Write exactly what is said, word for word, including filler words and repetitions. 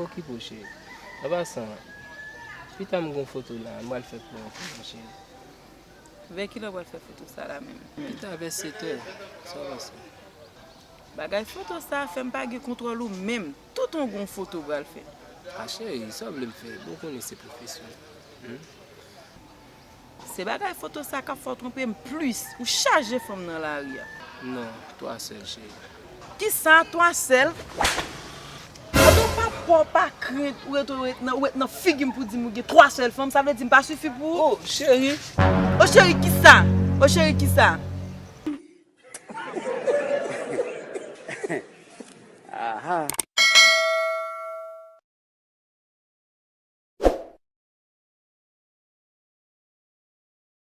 Okipe w, cheri. An pasan, pita m gen yon foto la, m pral fè pou ou, mon cheri. Vè kilè w pral fè foto sa la menm? Pita vè sèt è, sa w panse? Bagay foto sa fè m pa gen kontwòl ou menm. Tout yon gon foto w pral fè. A cheri, sa w vle m fè? Bon, ou konnen se pwofesyon. Se bagay foto sa k ap fè w twonpe m plis. Ou chaje fanm nan lari a. Non, twa sèl, cheri. Kisa twa sèl? Pandan w pa pè w pa krent, ou ret, ou ret nan, ou ret nan figi m pou di m ou gen twa sèl fanm, sa vle di m pa sifi pou ou? Oh, cheri! O cheri kisa? O cheri kisa?